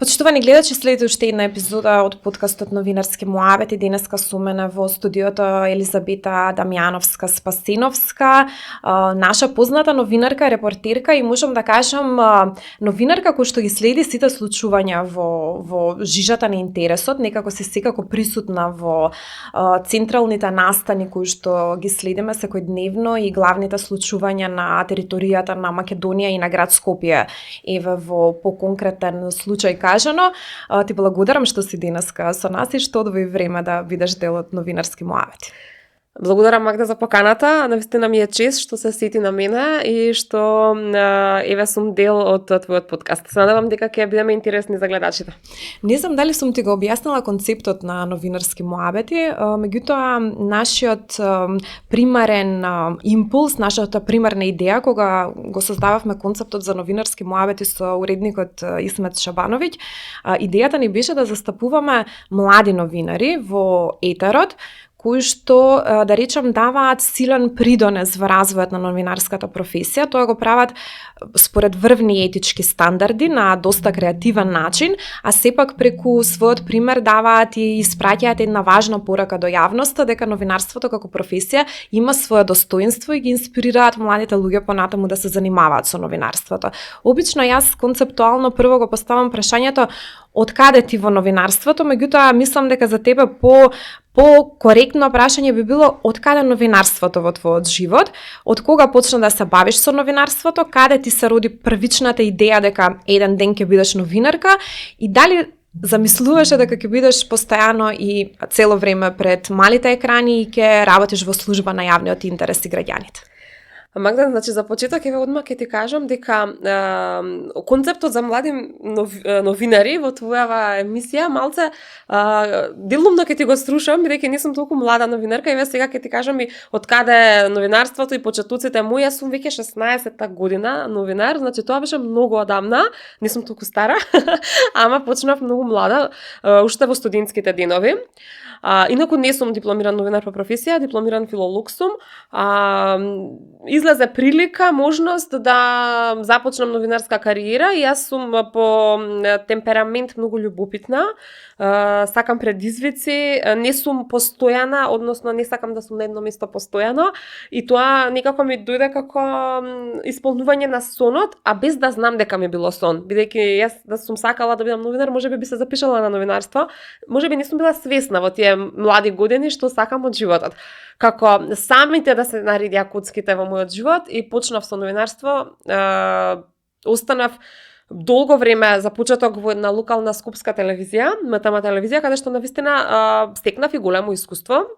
Почитувани гледачи, следите уште една епизода од подкастот Новинарски муабети. Денеска со мене во студиото Елизабета Дамјановска-Спасиновска, наша позната новинарка, репортерка и можам да кажам новинарка која што ги следи сите случувања во жижата на интересот, некако се секако присутна во централните настани кои што ги следиме секојдневно и главните случувања на територијата на Македонија и на град Скопје. Еве во поконкретен случај кажано, ти благодарам што си денеска со нас и што одвои време да бидеш дел од Новинарски муабети. Благодарам, Магда, за поканата. Навистина ми е чест што се сети на мене и што еве сум дел од твојот подкаст. Се надевам дека ќе бидеме интересни за гледачите. Не знам дали сум ти го објаснила концептот на Новинарски муабети, меѓутоа нашиот примарен импулс, нашата примарна идеја кога го создававме концептот за Новинарски муабети со уредникот Исмет Шабановиќ, идејата ни беше да застапуваме млади новинари во етерот, кои што, да речам, даваат силен придонес во развојот на новинарската професија. Тоа го прават според врвни етички стандарди на доста креативен начин, а сепак преку својот пример даваат и испраќаат една важна порака до јавноста дека новинарството како професија има свое достоинство и ги инспирираат младите луѓе понатаму да се занимаваат со новинарството. Обично јас концептуално прво го поставам прашањето од каде ти во новинарството, меѓутоа мислам дека за тебе по-коректно прашање би било од каде новинарството во твојот живот, од кога почна да се бавиш со новинарството, каде ти се роди првичната идеја дека еден ден ќе бидеш новинарка и дали замислуваше дека ќе бидеш постојано и цело време пред малите екрани и ќе работиш во служба на јавниот интерес и граѓаните. Магда, значи за почеток еве одма ќе ти кажам дека концептот за млади новинари во твојава емисија малце делумно ќе ти го струшам, бидејќи не сум толку млада новинарка, еве сега ќе ти кажам и од каде новинарството и почетоците мои. Јас сум веќе 16-та година новинар, значи тоа беше многу одамна, не сум толку стара, ама почнав многу млада, уште во студентските денови. Инаку не сум дипломиран новинар по професија, дипломиран филолог сум. Излезе прилика, можност да започнам новинарска кариера и јас сум по темперамент многу љубопитна, сакам предизвици, не сум постојана, односно не сакам да сум на едно место постојано и тоа некако ми дојде како исполнување на сонот, а без да знам дека ми било сон, бидејќи јас да сум сакала да бидам новинар, можеби би се запишала на новинарство, можеби не сум била свесна во тие млади години што сакам од животот. Како самите да се наредија куцките во мојот живот и почнав со новинарство, останав долго време за почеток во една локална скопска телевизија, МТМ телевизија, каде што навистина стекнав и големо искуство.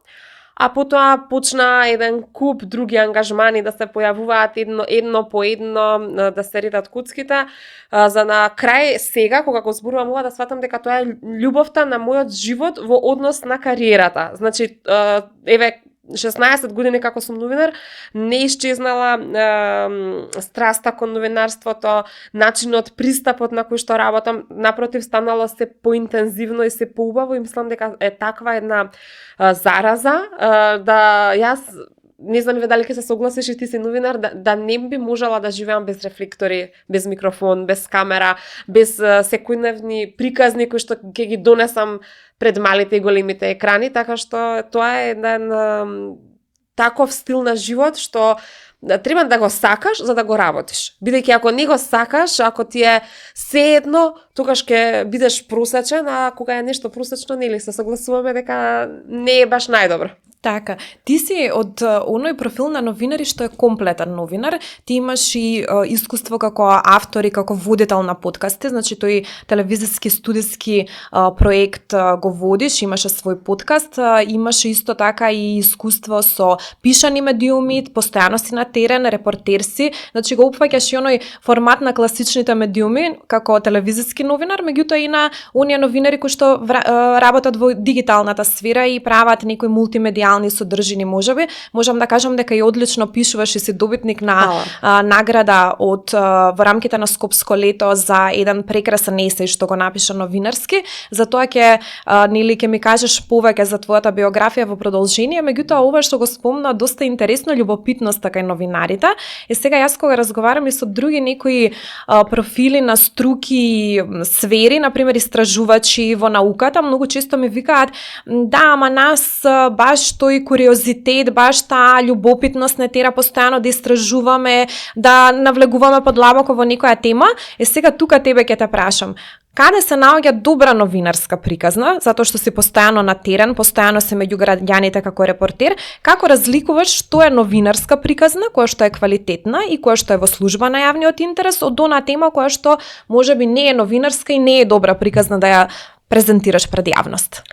А потоа почна еден куп други ангажмани да се појавуваат едно по едно, да се редат куцките, за на крај сега, кога го зборувам ова, да сватам дека тоа е љубовта на мојот живот во однос на кариерата. Значи, еве, 16 години како сум новинар, не исчезнала страста кон новинарството, начинот, пристапот на кој што работам, напротив, станало се поинтензивно и се поубаво и мислам дека е таква една зараза, да јас не знам ве дали ќе се согласиш и ти си новинар, да не би можела да живеам без рефлектори, без микрофон, без камера, без секојдневни приказни кои што ќе ги донесам пред малите и големите екрани, така што тоа е еден таков стил на живот што треба да го сакаш за да го работиш. Бидејќи ако не го сакаш, ако ти е сеедно, тогаш ќе бидеш просечен, а кога е нешто просечно, нели се согласуваме дека не е баш најдобро. Така, ти си од оној профил на новинари што е комплетен новинар, ти имаш и искуство како автор и како водител на подкасти, значи тој телевизиски студиски проект го водиш, имаше свој подкаст, имаше исто така и искуство со пишани медиуми, постојано си на терен, репортер си, значи го опфаќаш и оној формат на класичните медиуми како телевизиски новинар, меѓутоа и на оние новинари кои што работат во дигиталната сфера и прават некои мултимедијални оригинални содржини можеби. Можам да кажам дека и одлично пишуваш и си добитник на награда во рамките на Скопско лето за еден прекрасен есеј што го напиша новинарски. Затоа ќе ми кажеш повеќе за твојата биографија во продолжение, меѓутоа ова што го спомна доста интересно, љубопитноста кај новинарите. И сега јас кога разговарам и со други некои профили на струки, сфери, например истражувачи во науката, многу често ми викаат да, ама нас баш тој куриозитет, баш таа љубопитност не тера постојано да истражуваме, да навлегуваме подлабоко во некоја тема. И сега тука тебе ќе те прашам, каде се наоѓа добра новинарска приказна, затоа што си постојано на терен, постојано си меѓу граѓаните како репортер, како разликуваш што е новинарска приказна, која што е квалитетна и која што е во служба на јавниот интерес, од она тема која што можеби не е новинарска и не е добра приказна да ја презентираш пред јавност?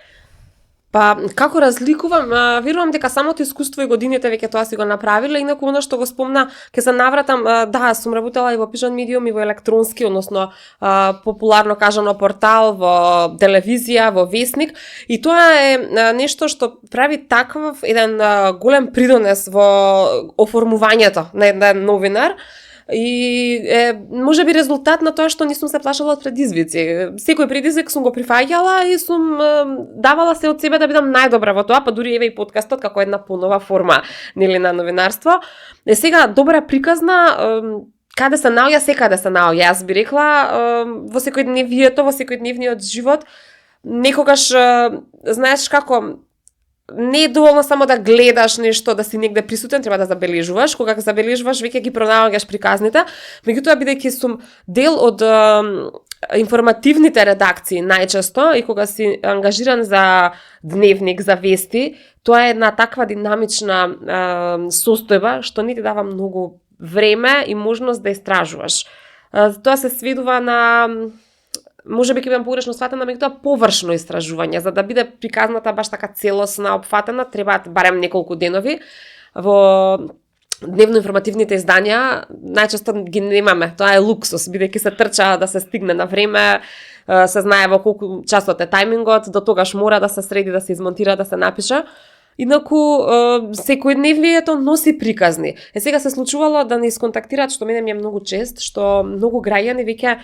Па, како разликувам, верувам дека самото искуство и годините веќе тоа си го направиле, инаку она што го спомна, ќе се навратам, да, сум работела и во пишан медиум и во електронски, односно популарно кажано портал, во телевизија, во весник, и тоа е нешто што прави таков еден голем придонес во оформувањето на еден новинар, и може би резултат на тоа што не сум се плашала од предизвици. Секој предизвик сум го прифаќала и сум давала се од себе да бидам најдобра во тоа, па дури еве и подкастот како една понова форма нели на новинарство. Сега добра приказна каде се наоѓа, секаде се наоѓа. Јас би рекла во секојдневието, во секојдневниот живот. Некогаш знаеш како не е доволно само да гледаш нешто, да си негде присутен, треба да забележуваш. Кога забележуваш, веќе ги пронаоѓаш приказните. Меѓутоа, бидејќи сум дел од информативните редакции најчесто и кога си ангажиран за дневник, за вести, тоа е една таква динамична состојба што не ти дава многу време и можност да истражуваш. Тоа се сведува на може би ќе бидам погрешно сватена, меѓутоа површно истражување. За да биде приказната баш така целосна, опфатена, требаат барем неколку денови. Во дневно-информативните издања најчесто ги немаме. Тоа е луксус, бидејќи се трча да се стигне на време, се знае во колку часот е тајмингот, до тогаш мора да се среди, да се измонтира, да се напише. Инаку секојдневието носи приказни. Сега се случувало да не исконтактираат, што мене ми е многу чест, што многу граѓани веќе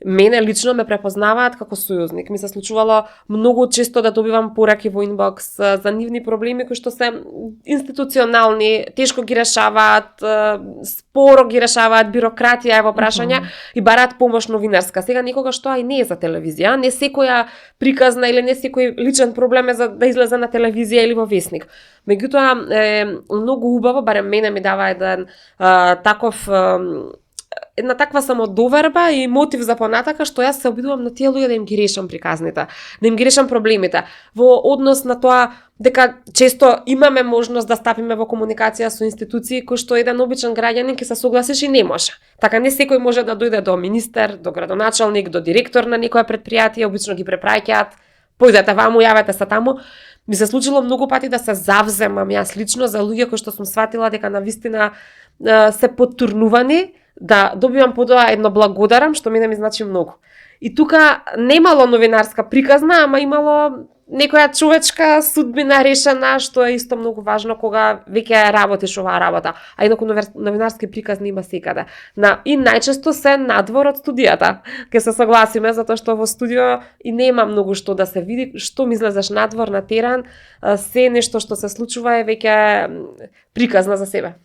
мене лично ме препознаваат како сојузник. Ми се случувало многу често да добивам пораки во инбокс за нивни проблеми кои што се институционални, тешко ги решаваат, споро ги решаваат, бирократија е во прашања и бараат помош новинарска. Сега никогаш тоа и не е за телевизија, не секоја приказна или не секој личен проблем е за да излезе на телевизија или во весник. Меѓутоа е многу убаво, барем мене ми дава еден таков една таква самодоверба и мотив за понатака што јас се обидувам на тие луѓе да им ги решам приказните, да им ги решам проблемите во однос на тоа дека често имаме можност да стапиме во комуникација со институции кои што еден обичен граѓанин ќе се согласиш и не може. Така не секој може да дојде до министер, до градоначалник, до директор на некое предпријатие, обично ги препраќаат, појдете ваму, јавете се таму. Ми се случило многу пати да се завземам јас лично за луѓе кои што сум сватила дека навистина се поттурнувани, да добивам подоа едно благодарам, што мене ми значи многу. И тука немало новинарска приказна, ама имало некоја човечка судбина решена, што е исто многу важно кога веќе работиш оваа работа. А инаку новинарски приказни има секаде. И најчесто се надвор од студијата. Ке се согласиме, затоа што во студио и нема многу што да се види, што ми излезеш надвор на терен, се нешто што се случува е веќе приказна за себе.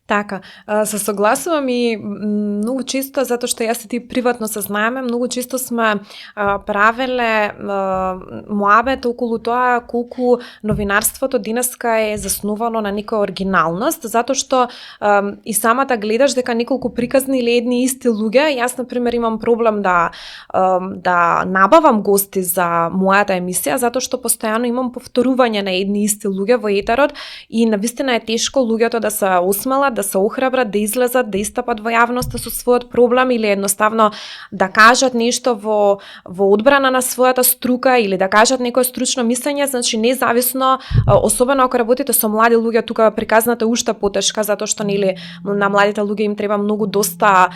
Така, се согласувам и многу често, затоа што јас и ти приватно се знаеме, многу често сме правеле муабет околу тоа колку новинарството денеска е заснувано на некоја оригиналност, затоа што и самата гледаш дека неколку приказни или едни исти луѓе, јас например имам проблем да набавам гости за мојата емисија, затоа што постојано имам повторување на едни исти луѓе во етерот и навистина е тешко луѓето да се осмелат, да се охрабрат, да излезат, да истапат во јавноста со својот проблем или едноставно да кажат нешто во одбрана на својата струка или да кажат некое стручно мислење, значи независно, особено ако работите со млади луѓе, тука приказната е уште потешка, затоа што нели на младите луѓе им треба многу доста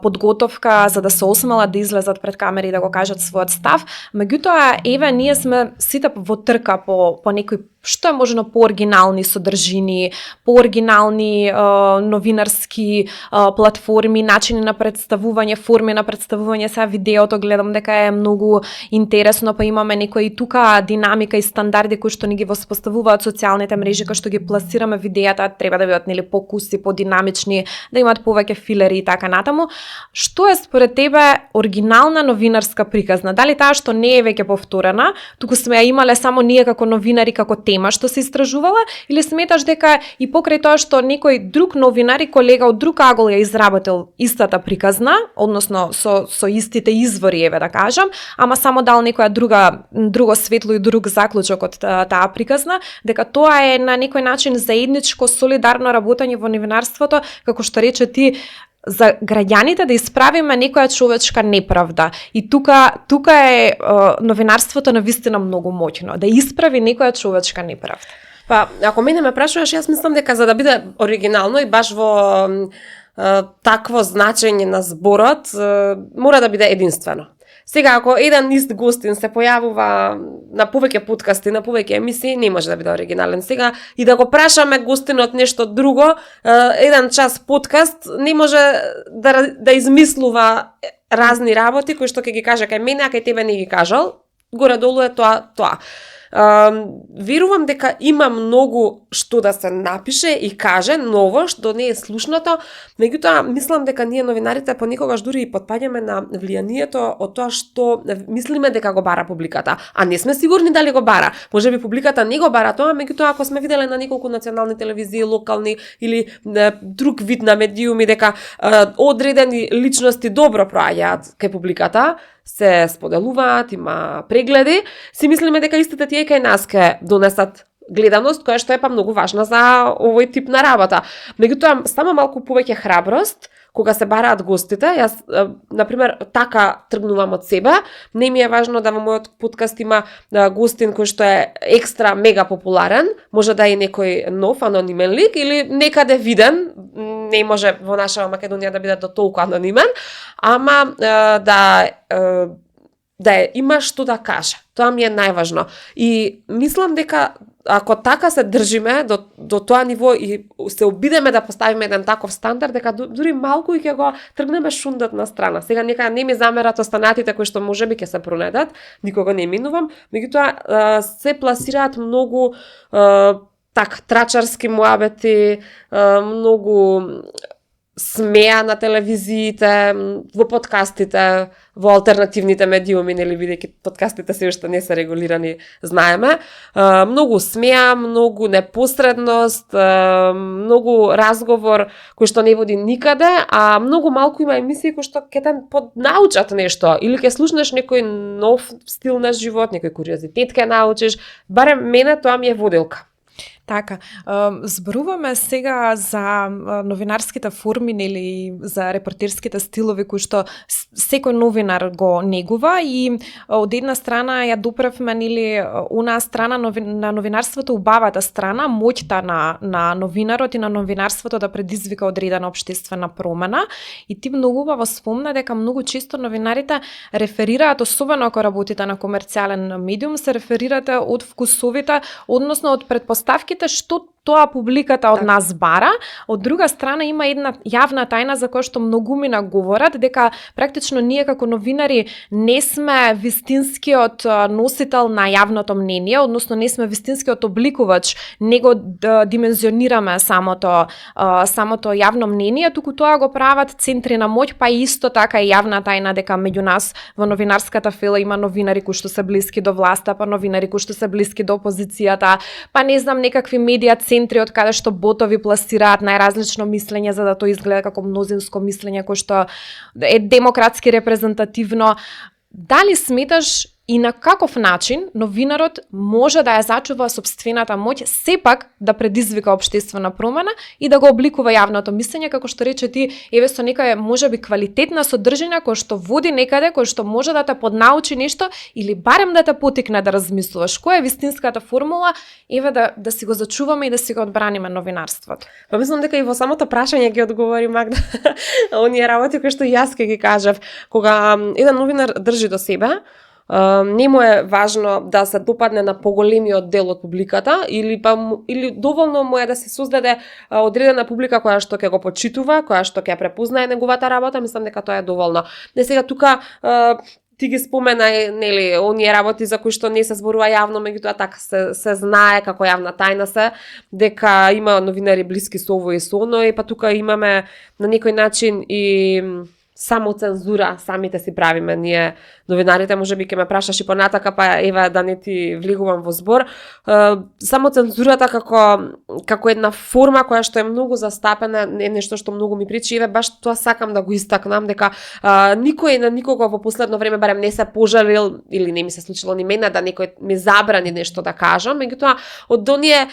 подготовка за да се осмелат да излезат пред камери и да го кажат својот став. Меѓутоа, еве ние сме сите во трка по некој што е можно пооригинални содржини, пооригинални новинарски платформи, начини на представување, форми на представување. Сега видеото гледам дека е многу интересно, па имаме некои тука динамика и стандарди кои што ни ги воспоставуваат социјалните мрежи, кои што ги пласираме видеата, треба да бидат покуси, подинамични, да имаат повеќе филери и така натаму. Што е според тебе оригинална новинарска приказна? Дали таа што не е веќе повторена, туку сме ја имале само ние како новинари, како тема што се истражувала, или сметаш дека и покрај тоа што некој друг новинар и колега од друг агол ја изработил истата приказна, односно со истите извори, еве да кажам, ама само дал некоја друго светло и друг заклучок од таа приказна, дека тоа е на некој начин заедничко солидарно работење во новинарството, како што рече ти, за граѓаните да исправиме некоја човечка неправда. И тука е новинарството навистина многу моќно, да исправи некоја човечка неправда. Па, ако мене ме прашуваш, јас мислам дека за да биде оригинално и баш во такво значење на зборот, мора да биде единствено. Сега, ако еден ист гостин се појавува на повеќе подкасти, на повеќе емисии, не може да биде оригинален. Сега, и да го прашаме гостинот нешто друго, еден час подкаст не може да измислува разни работи кои што ќе ги каже кај мене, а кај тебе не ги кажал. Горе-долу е тоа. Верувам дека има многу што да се напише и каже ново што не е слушнато, меѓутоа мислам дека ние новинарите понекогаш дури и потпаѓаме на влијанието од тоа што мислиме дека го бара публиката, а не сме сигурни дали го бара. Можеби публиката не го бара тоа, меѓутоа ако сме виделе на неколку национални телевизии, локални или друг вид на медиуми дека одредени личности добро проаѓаат кај публиката, се споделуваат, има прегледи, си мислиме дека истите тие кај нас ке донесат гледаност, која што е па многу важна за овој тип на работа. Меѓутоа, само малку повеќе храброст, кога се бараат гостите. Јас, например, така тргнувам од себе. Не ми е важно да во мојот подкаст има гостин кој што е екстра мега популарен, може да е некој нов анонимен лик или некаде виден, не може во наша Македонија да биде до толку анонимен, ама да има што да каже. Тоа ми е најважно. И мислам дека ако така се држиме до тоа ниво и се обидеме да поставиме еден таков стандард, дека дури малку и ќе го тргнеме шундот на страна. Сега нека не ми замерат останатите кои што можеби ќе се пронедат, никого не минувам, меѓутоа се пласираат многу трачарски муабети, многу смеа на телевизиите, во подкастите, во алтернативните медиуми, нели, бидејќи подкастите се уште не се регулирани, знаеме. Многу смеа, многу непосредност, многу разговор кој што не води никаде, а многу малку има емисии кои што ќе те поднаучат нешто, или ќе слушнеш некој нов стил на живот, некој куриозитет ќе научиш. Барем мене тоа ми е водилка. Така, зборуваме сега за новинарските форми или за репортерските стилови кои што секој новинар го негува и од една страна ја допревме или онаа страна на новинарството, убавата страна, моќта на новинарот и на новинарството да предизвика одредена општествена промена. И ти многу убаво спомна дека многу често новинарите реферираат, особено ако работите на комерцијален медиум, се реферирате од вкусовите, односно од претпоставките што тоа публиката од нас бара. Од друга страна има една јавна тајна за која што многумина говорат, дека практично ние како новинари не сме вистинскиот носител на јавното мнение, односно не сме вистинскиот обликувач, него да димензионираме самото јавно мнение, туку тоа го прават центри на моќ, па исто така и јавна тајна дека меѓу нас во новинарската фила има новинари кои што се блиски до власта, па новинари кои што се блиски до опозицијата, па не знам некакви медија центри од каде што ботови пласираат најразлично мислење за да тоа изгледа како мнозинско мислење кој што е демократски репрезентативно. Дали сметаш и на каков начин новинарот може да ја зачува сопствената моќ сепак да предизвика општествена промена и да го обликува јавното мислење, како што рече ти, еве со некај можеби квалитетна содржина која што води некаде, која што може да те поднаучи нешто или барем да те потикне да размислуваш. Која е вистинската формула, еве да си го зачуваме и да си го одбраниме новинарството? Па мислам дека и во самото прашање ги одговори Магда оние работи кои што јас ќе ги кажав. Кога еден новинар држи до себе, не му е важно да се допадне на поголемиот дел од публиката или доволно му е да се создаде одредена публика која што ќе го почитува, која што ќе препознае неговата работа, мислам дека тоа е доволно. Не сега тука ти ги спомена, нели, оние работи за кои што не се зборува јавно, меѓутоа така се знае како јавна тајна се, дека има новинари блиски со ово и со оно, и па тука имаме на некој начин и само цензура, самите си правиме ние новинарите, можеби ќе ме прашаш и понатака, па ева да не ти влегувам во збор. Само цензурата како една форма која што е многу застапена, е нешто што многу ми причи, еве баш тоа сакам да го истакнам, дека никој на никого во последно време барем не се пожалил или не ми се случило ни мене да некој ми забрани нешто да кажам, меѓутоа од оние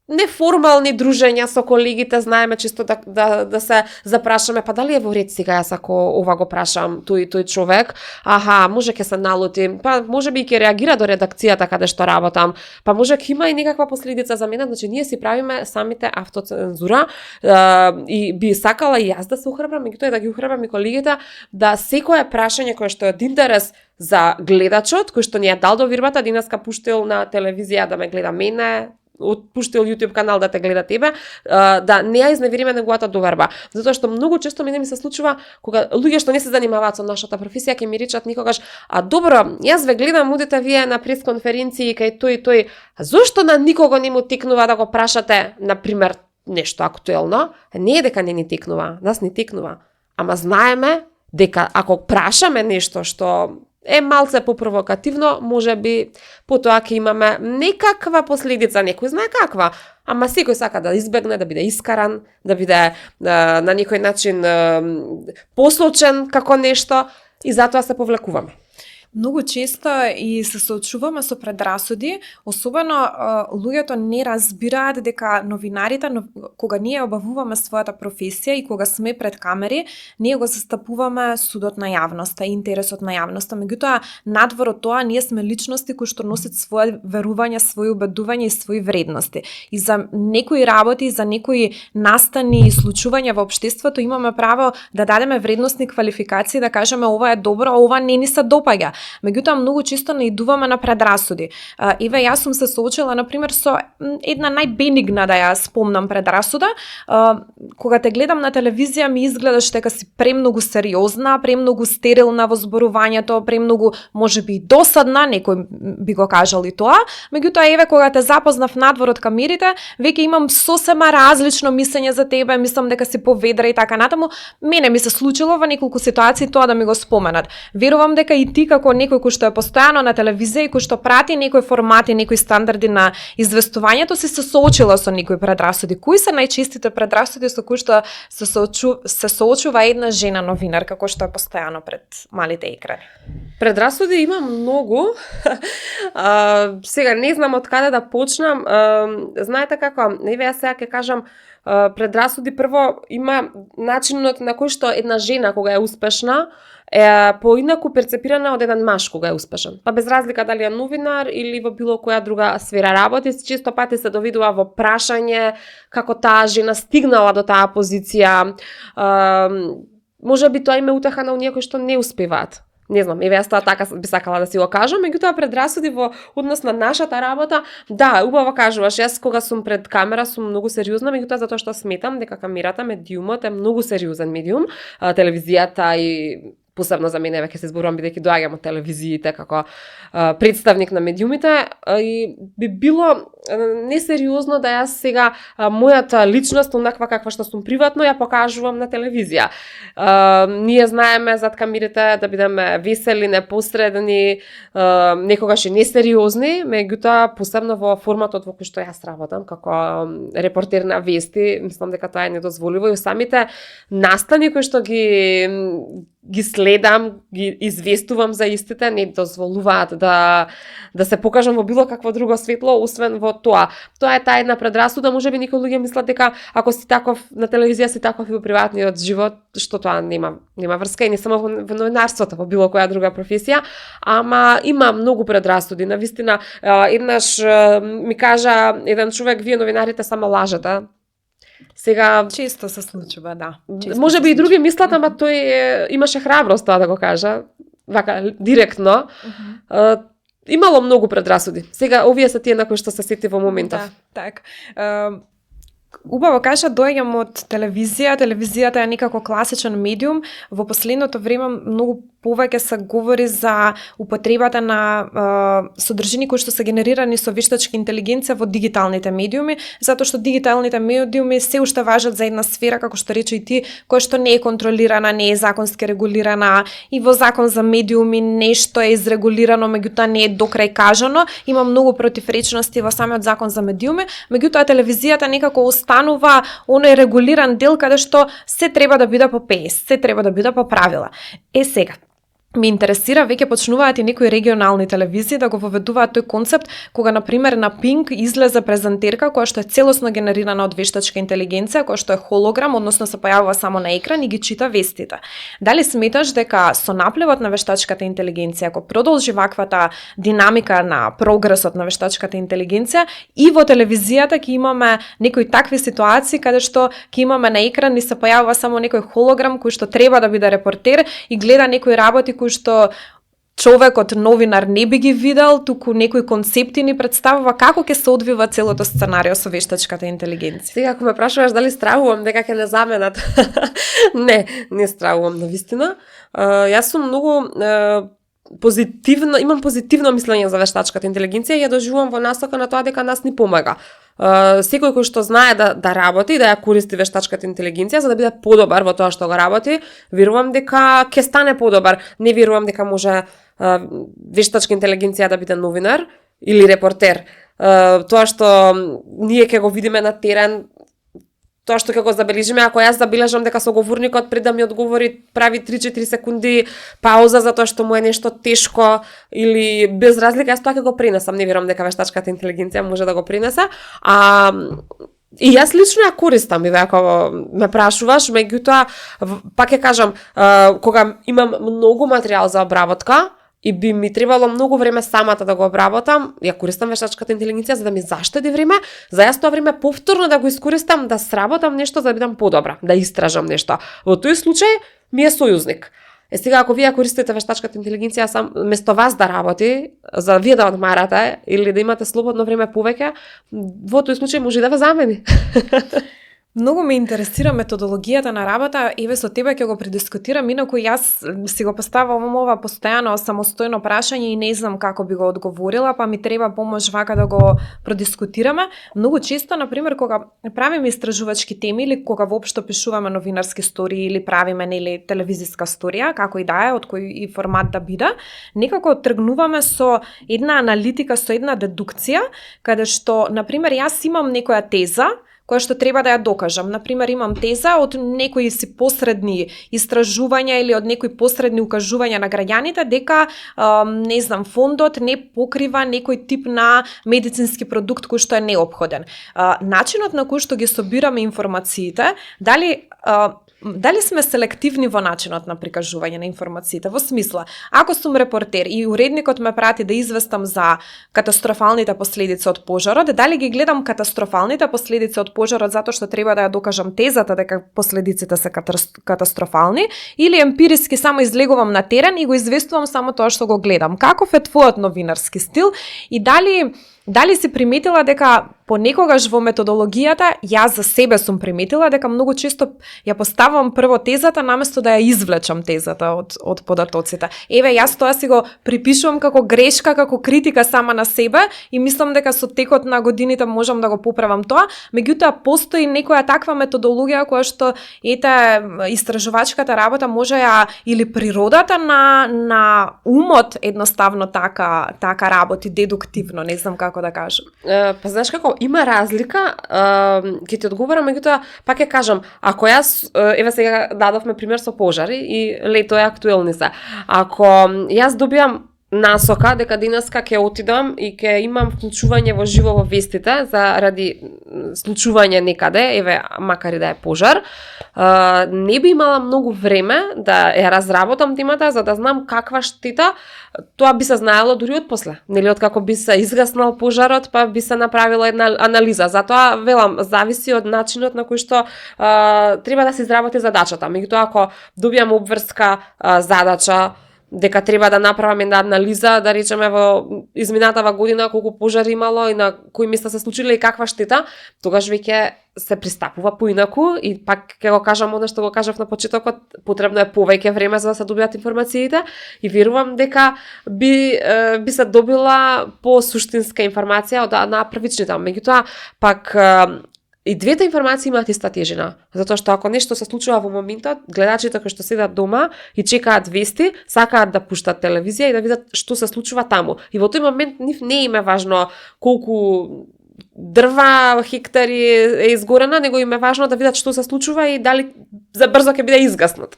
неформални дружења со колегите, знаеме чисто да се запрашаме, па дали е во ред сега јас ако ова го прашам тој човек, може ќе се налути, па може би ќе реагира до редакцијата каде што работам, па може ќе има и некаква последица за мене, значи ние си правиме самите автоцензура и би сакала и јас да се ухрабрам, меѓутоа да ги ухрабрам и колегите, да секое прашање кое што е од интерес за гледачот, кој што ни е дал довербата, денеска пуштил на телевизија да ме гледа мене, отпуштил YouTube канал да те гледа тебе, да не ја изневериме неговата доверба. Затоа што многу често мене ми се случува кога луѓе што не се занимаваат со нашата професија ќе ми речат никогаш: добро, јас ве гледам, одите вие на пресконференции кај тој, зошто на никого не му текнува да го прашате, на пример, нешто актуелно?" Не е дека не ни текнува, нас ни текнува. Ама знаеме дека ако прашаме нешто што е малце попровокативно, може би потоа ќе имаме некаква последица, некој знае каква, ама секој сака да избегне, да биде искаран, да биде на некој начин посочен како нешто и затоа се повлекуваме. Многу често и се соочуваме со предрасуди, особено луѓето не разбираат дека новинарите, кога ние обавуваме својата професија и кога сме пред камери, ние го застапуваме судот на јавноста, интересот на јавноста. Меѓутоа, надвор од тоа, ние сме личности кои што носат своје верувања, своји убедувања и своји вредности. И за некои работи, за некои настани и случувања во општеството имаме право да дадеме вредностни квалификации, да кажеме ова е добро, а ова не ни се допаѓа. Меѓутоа, многу често наидуваме на предрасуди. Еве, јас сум се соочила, например, со една најбенигна, да ја спомнам, предрасуда. Кога те гледам на телевизија, ми изгледаш дека си премногу сериозна, премногу стерилна во зборувањето, премногу, можеби и досадна, некој би го кажал и тоа. Меѓутоа, еве, кога те запознав надвор од камерите, веќе имам сосема различно мислење за тебе, мислам дека си поведра и така натаму. Мене ми се случило во неколку ситуации тоа да ми го споменат. Верувам дека и ти како некој кој што е постојано на телевизија и кој што прати некои формати, некои стандарди на известувањето, се соочила со некои предрасуди. Кои се најчестите предрасуди со кои што се соочува една жена новинарка кој што е постојано пред малите екрани? Предрасуди има многу. Сега не знам од каде да почнам. Знаете како, еве јас сега ќе кажам, предрасуди прво има начинот на кој што една жена кога е успешна е поинаку перцепирана од еден маж кога е успешен. Па без разлика дали е новинар или во било која друга сфера работи, често пати се довидува во прашање како таа жена стигнала до таа позиција. Може би тоа име утеха на оние кои што не успеваат. Не знам, еве јас тоа така би сакала да си го кажам, меѓутоа предрасуди во однос на нашата работа, да, убаво кажуваш, јас кога сум пред камера сум многу сериозна, меѓутоа затоа што сметам дека камерата, медиумот е многу сериозен медиум, телевизијата и посебно за мене, веќе се зборувам бидејќи доаѓам од телевизиите како представник на медиумите, и би било несериозно да јас сега мојата личност, онаква каква што сум приватно, ја покажувам на телевизија. Ние знаеме зад камерите да бидеме весели, непосредни, некогаш и несериозни, меѓутоа посебно во форматот во кој што јас работам како репортер на вести, мислам дека тоа е недозволиво и самите настани кои што ги следам, ги известувам за истите, не дозволуваат да се покажам во било какво друго светло, освен во тоа. Тоа е таа една предрасуда, можеби некои луѓе мислат дека ако си таков на телевизија си таков и во приватниот живот, што тоа нема врска и не само во новинарството, во било која друга професија, ама има многу предрасуди. Навистина, еднаш ми кажа еден човек: "Вие новинарите само лажете." Сега често се случува, да. Може би и други мислат, ама тој имаше храброст тоа да го кажа. вака директно, имало многу предрасуди. Сега овие се тие на кои што се сети во моментов. Да, так. Убаво кажа, доаѓам од телевизија. Телевизијата е некако класичен медиум. Во последното време многу повеќе се говори за употребата на содржини кои што се генерирани со вештачка интелигенција во дигиталните медиуми, затоа што дигиталните медиуми се уште важат за една сфера, како што рече и ти, која што не е контролирана, не е законски регулирана, и во закон за медиуми нешто е изрегулирано, меѓутоа не е докрај кажано. Има многу противречности во самиот закон за медиуми, меѓутоа телевизијата некако останува оној регулиран дел каде што се треба да биде по ПС, се треба да биде по правила. Сега, ме интересира, веќе почнуваат и некои регионални телевизии да го воведуваат тој концепт, кога на пример на Pink излезе презентерка која што е целосно генерирана од вештачка интелигенција, која што е холограм, односно се појавува само на екран и ги чита вестите. Дали сметаш дека со наплевот на вештачката интелигенција, ако продолжи ваквата динамика на прогресот на вештачката интелигенција, и во телевизијата ќе имаме некои такви ситуации каде што ќе имаме на екран и се појавува само некој холограм кој што треба да биде репортер и гледа некои работи кои што човекот новинар не би ги видел, туку некои концепти ни представува, како ќе се одвива целото сценарио со вештачката интелигенција. Сега ако ме прашуваш дали стравувам дека ќе не заменат. не стравувам навистина. Јас сум многу позитивно, имам позитивно мислење за вештачката интелигенција и ја доживувам во насока на тоа дека нас ни помага. Секој кој што знае да работи, да ја користи вештачката интелигенција за да биде подобар во тоа што го работи, верувам дека ќе стане подобар. Не верувам дека може вештачка интелигенција да биде новинар или репортер. Тоа што ние ќе го видиме на терен, тоа што ќе го забележиме, ако јас забележам дека соговорникот пред да ми одговори прави 3-4 секунди пауза затоа што му е нешто тешко или без разлика, јас тоа ќе го пренесам. Не верувам дека вештачката интелигенција може да го пренесе. И јас лично ја користам, и ако ме прашуваш, меѓутоа, пак ќе кажам, кога имам многу материјал за обработка, и би ми требало многу време самата да го обработам, ја користам вештачката интелигенција за да ми заштеди време, за јас тоа време повторно да го искористам, да сработам нешто за да бидам подобра, да истражам нешто. Во тој случај ми е сојузник. Сега ако вие користите вештачката интелигенција сам место вас да работи, за вие да одмарате или да имате слободно време повеќе, во тој случај може да ве замени. Многу ме интересира методологијата на работа, еве со тебе ќе го предискутирам, инаку јас си го поставам ова постојано самостојно прашање и не знам како би го одговорила, па ми треба помош вака да го продискутираме. Многу често, на пример, кога правиме истражувачки теми или кога воопшто пишуваме новинарски стории или правиме нели телевизиска сторија, како и да е, од кој и формат да биде, некако тргнуваме со една аналитика, со една дедукција, каде што, на пример, јас имам некоја теза која што треба да ја докажам. Например, имам теза од некои си посредни истражувања или од некои посредни укажувања на граѓаните дека, не знам, фондот не покрива некој тип на медицински продукт кој што е неопходен. Начинот на кој што ги собираме информациите, дали сме селективни во начинот на прикажување на информациите, во смисла, ако сум репортер и уредникот ме прати да известам за катастрофалните последици од пожарот, дали ги гледам катастрофалните последици од пожарот затоа што треба да ја докажам тезата дека последиците се катастрофални, или емпириски само излегувам на терен и го известувам само тоа што го гледам. Каков е твојот новинарски стил и дали си приметила дека понекогаш во методологијата, јас за себе сум приметила дека многу често ја поставам прво тезата наместо да ја извлечам тезата од податоците. Еве, јас тоа си го припишувам како грешка, како критика сама на себе и мислам дека со текот на годините можам да го поправам тоа, меѓутоа постои некоја таква методологија која што истражувачката работа може ја или природата на умот едноставно така работи дедуктивно, не знам како да кажам. Па знаеш како, има разлика, ќе ти одговорам, меѓутоа пак ќе кажам, ако јас, еве сега дадовме пример со пожари и лето е актуелни се. Ако јас добиам насока дека денеска ќе отидам и ќе имам вклучување во живо во вестите заради случување некаде, еве макар и да е пожар, не би имала многу време да ја разработам темата за да знам каква штета. Тоа би се знаело дури од после. Нели откако би се изгаснал пожарот, па би се направила една анализа. Затоа велам, зависи од начинот на кој што треба да се изработи задачата. Меѓутоа ако добиам обврска задача дека треба да направам една анализа, да речеме во изминатава година колку пожари имало и на кои места се случиле и каква штета, тогаш веќе се пристапува поинаку и пак ќе го кажам она што го кажав на почетокот, потребно е повеќе време за да се добијат информациите и верувам дека би се добила по-суштинска информација од на првичните, меѓутоа пак и двете информации имаат иста тежина, затоа што ако нешто се случува во моментот, гледачите кои што седат дома и чекаат вести, сакаат да пуштат телевизија и да видат што се случува таму. И во тој момент нив не им е важно колку дрва, хектари е изгорена, него им е важно да видат што се случува и дали за брзо ќе биде изгаснат.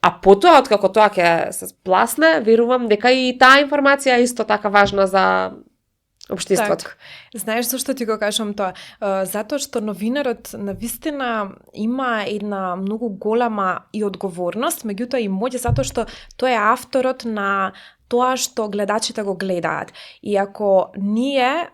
А потоа, откако тоа ќе се спласне, верувам дека и таа информација е исто така важна за општеството. Так. Знаеш зашто ти го кажам тоа? Затоа што новинарот навистина има една многу голема и одговорност, меѓутоа и моќ, затоа што тој е авторот на тоа што гледачите го гледаат. И ако ние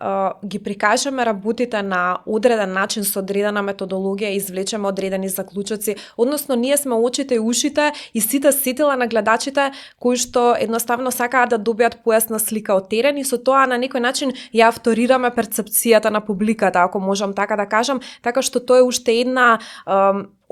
ги прикажеме работите на одреден начин со одредена методологија и извлечеме одредени заклучоци, односно ние сме очите и ушите и сите сетила на гледачите кои што едноставно сакаат да добијат појасна слика од терен и со тоа на некој начин ја авторираме перцепцијата на публиката, ако можам така да кажам, така што тоа е уште една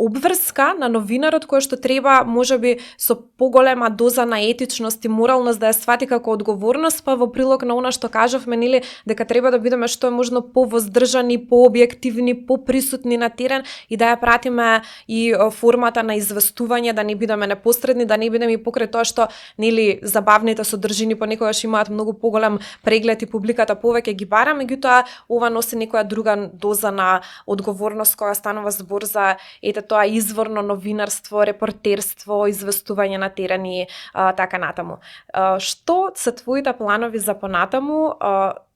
обврска на новинарот која што треба можеби со поголема доза на етичност и моралност да ја свати како одговорност, па во прилог на она што кажавме, нели, дека треба да бидеме што е можно повоздржани, пообјективни, поприсутни на терен и да ја пратиме и формата на известување, да не бидеме непосредни, да не бидеме и покрај тоа што нели забавните содржини понекогаш имаат многу поголем преглед и публиката повеќе ги бара, меѓутоа ова носи некоја друга доза на одговорност која станува збор за тоа изворно новинарство, репортерство, известување на терен и така натаму. Што се твоите планови за понатаму?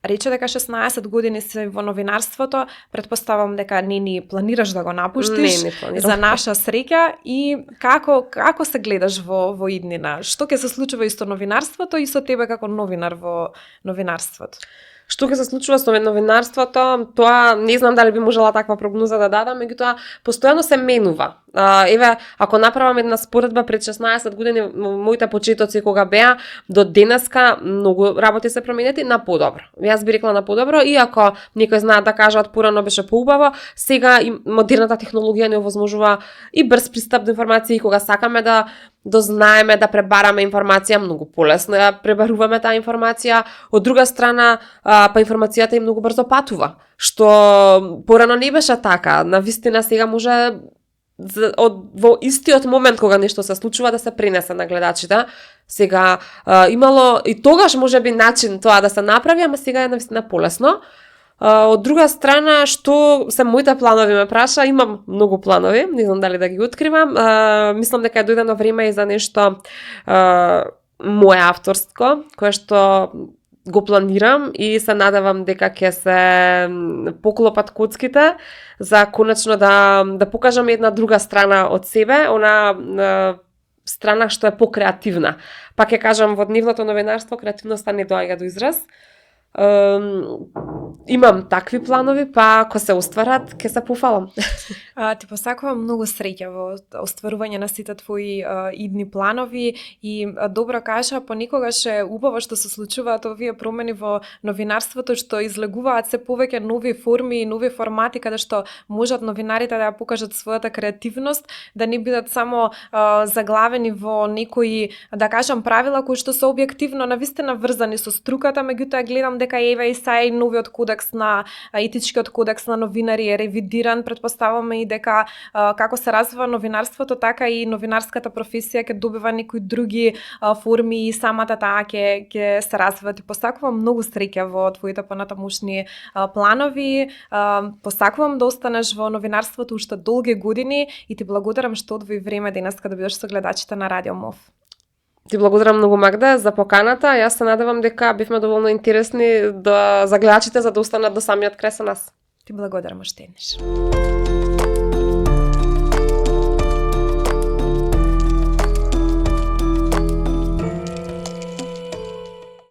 Рече дека 16 години си во новинарството, претпоставам дека не ни планираш да го напуштиш. Не за наша среќа и како се гледаш во иднина? Што ќе се случува и со новинарството и со тебе како новинар во новинарството? Што ќе се случува со новинарството, тоа не знам дали би можела таква прогноза да дадам, меѓутоа постојано се менува. Еве, ако направам една споредба пред 16 години, моите почетоци кога беа до денеска, многу работи се променети на подобро. Јас би рекла на подобро, иако некои знаат да кажат порано беше поубаво, сега и модерната технологија не овозможува и брз пристап до информации, кога сакаме да дознаеме, да пребараме информација, многу полесно ја пребаруваме таа информација. Од друга страна, па информацијата и многу брзо патува, што порано не беше така. Навистина сега може во истиот момент кога нешто се случува да се пренесе на гледачите. Сега имало и тогаш можеби начин тоа да се направи, ама сега е навистина полесно. Од друга страна, што се моите планови ме праша, имам многу планови, не знам дали да ги откривам. Мислам дека е дојдено време и за нешто мое авторско, кое што го планирам и се надевам дека ќе се поклопат коцките за конечно да покажам една друга страна од себе, она страна што е покреативна. Пак ќе кажам, во дневното новинарство креативноста не доаѓа до израз. Имам такви планови, па ако се остварат, ќе се пофалам. Ти посакувам многу среќа во остварување на сите твои идни планови и добро кажа, понекогаш е убаво што се случуваат овие промени во новинарството, што излегуваат се повеќе нови форми и нови формати каде што можат новинарите да ја покажат својата креативност, да не бидат само заглавени во некои, да кажам, правила кои што се објективно навистина врзани со струката, меѓутоа гледам дека еве и сај новиот кодекс на етичкиот кодекс на новинари е ревидиран, претпоставаме и дека како се развива новинарството, така и новинарската професија ќе добива некои други форми и самата таа ќе се развива. Ти посакувам многу среќа во твоите понатамушни планови. Посакувам да останеш во новинарството уште долги години и ти благодарам што одвои време денеска да бидеш со гледачите на Радио МОВ. Ти благодарам многу, Магда, за поканата. Јас се надевам дека бивме доволно интересни за гледачите за да останат до самиот крај со нас. Ти благодарам уште еднаш.